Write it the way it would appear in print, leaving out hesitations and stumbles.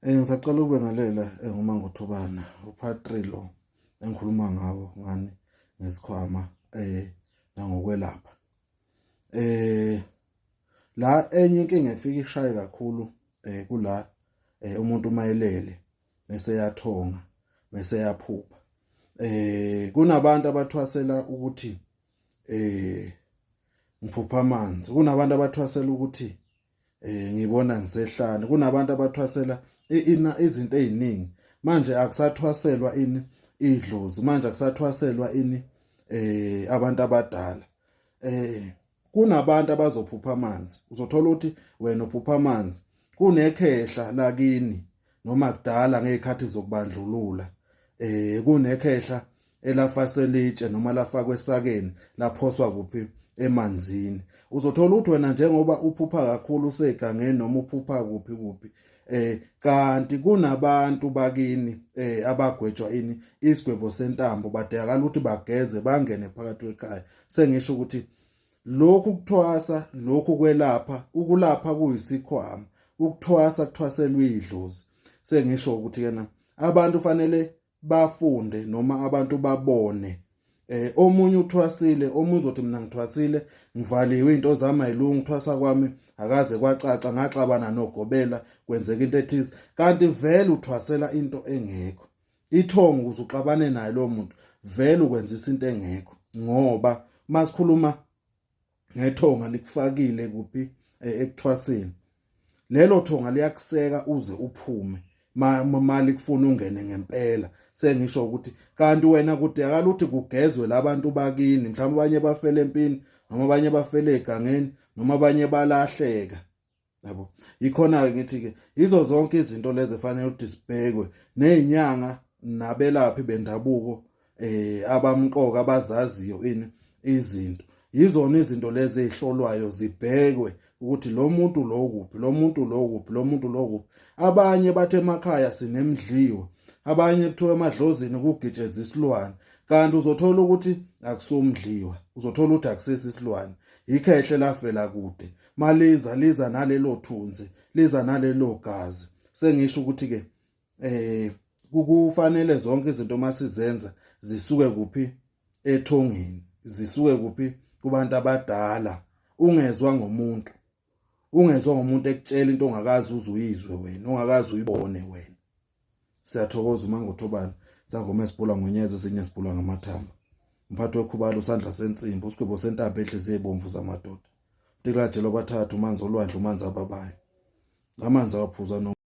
Ngisacela ukubingelela nguMangothobana u-part 3 lo engikhuluma ngawo ngani ngesikhwama nangokwelapha. La enye inkinga efika ishaye kakhulu kula umuntu mayelele bese yathonga bese yaphupha. Kunabantu abathwasela ukuthi ngiphupha amanzi, kunabantu abathwasela ukuthi ngibona ngisehlane kunabantu abathwasela ina izinto eziningi manje akusathwaselwa ini idlozi manje akusathwaselwa ini abantu abadala kunabantu abazophupha amanzi uzothola ukuthi wena uphupha amanzi kunekhehla lakini noma kudala ngezikhathi zokubandlulula kunekhehla elafaswa elitshe noma lafakwa esakeni laphoswa kuphi emanzini uzothola ukuthi wena njengoba uphupha kakhulu usegangeni noma uphupha kuphi kuphi kanti kunabantu bakini abagwetshwa ini isigwebo sentambo badingakala ukuthi bageze bangene phakathi kwekhaya sengisho ukuthi lokhu kuthwasa lokhu kwelapha ukulapha kuyisikhwama ukuthwasa kuthwaselwa idlozi sengisho ukuthi kena abantu fanele bafunde noma abantu babone omunye uthwasile omunye uzothi mina ngithwasile ngivaliwe izinto zami ayilungi uthwasa kwami akaze kwacaca ngaxabana nogobela kwenzeka into ethize kanti vele uthwasela into engekho ithongo ukuze uxabane naye lo muntu vele ukwenzisa into engekho ngoba masikhuluma ngethonga likufakile kuphi ekuthwaseni lelo thonga liyakuseka uze uphume mali kufuna ungene ngempela sengisho ukuthi kanti wena kudingakala ukuthi kugezwe labantu bakini mhlawumbe abanye bafele empini noma abanye bafele egangeni noma abanye balahleka yabo ikhona ke ngithi ke yizo zonke izinto lezi efanele ukuthi sibhekwe nezinyanga nabelaphi bendabuko abamqoka abazaziyo ini izinto yizona izinto lezi ezihlolwayo zibhekwe ukuthi lo muntu lo kuphi lo muntu lo kuphi lo muntu lo kuphi abanye bathe emakhaya sinemdliwa abanye kuthiwa emadlozini kugijeza isilwane kanti uzothola ukuthi akusomdliwa uzothola ukuthi akusesi isilwane ikhehle lafela kude maliza liza nalelo thunzi liza nalelo gazi sengisho ukuthi ke kufanele zonke izinto masizenza zisuke kuphi ethongeni zisuke kuphi kubantu abadala ungezwa ngomuntu ungezwa ngomuntu ekutshela into ongakazi uzuyizwe wena ongakazi uyibone wena siyathokoza uma ngothobani sangoma esibhula ngonyeza esinye sibhula ngamathambo mphathi wekhubalo usandla sensimbi usigwebo sentambo enhliziyo ebomvu zamadoda tiklaje lobathathu umanzi olwandle umanzi ababayo amanzi awaphuza no.